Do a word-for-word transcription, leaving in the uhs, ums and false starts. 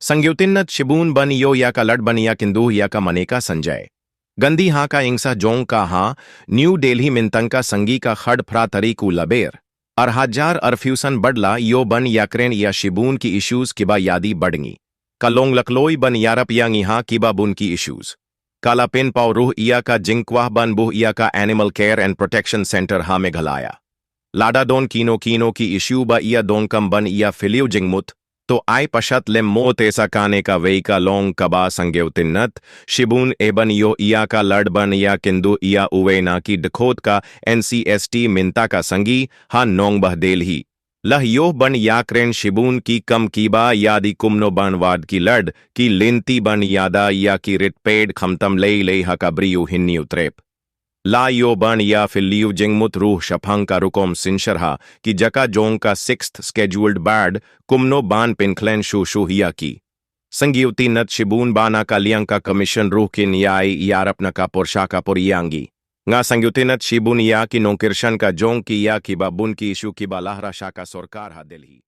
Sangyutinat shibun ban ïoh ïa ka lad ban ïa kynduh ïa ka Maneka Sanjay Gandhi ha ka ingsah jong ka ha New Delhi mynta ka sngi ka khad phra tarik u Lber, ar hajar arphew san bad la ïoh ban ïakren ïa shibun ki issues kiba ïadei bad ngi. Ka long lakloi ban ïarap ïa ngi ha kiba bun ki issues. Ka la pynpaw ruh ïa ka jingkwah ban buh ïa ka Animal Care and Protection Centre ha Meghalaya. Lada don kino kino ki issue ba ïa donkam ban ïa phylliew jingmut, to ai pashat lem mo. Te sa kane kawei ka long kaba Sangyutinat shibun eh ban ïoh ïa ka lad ban ïa kynduh ïa uwei na ki dkhot ka N C S T mynta ka sngi ha nongbah Delhi. La ïoh ban ïakren shibun ki kam kiba ïadei kumno ban wad ki lad, ki lynti ban ïada ïa ki rit peit khamtam lei lei ha ka briew hynñiew trep. La ïoh ban ïa phylliew jingmut ruh shaphang ka rukom synshar ha ki jaka jong ka Sixth Scheduled bad kumno ban pynkhlaiñ shuh shuh ïa ki. Sangyutinat shibun ba na ka liang ka Commission ruh kin ïai ïarap na ka por sha ka por ïa ngi. Nga Sangyutinat shibun ïa ki nongkyrshan ka jong ki ïa kiba bun ki issue kiba la hra sha ka sorkar ha Delhi.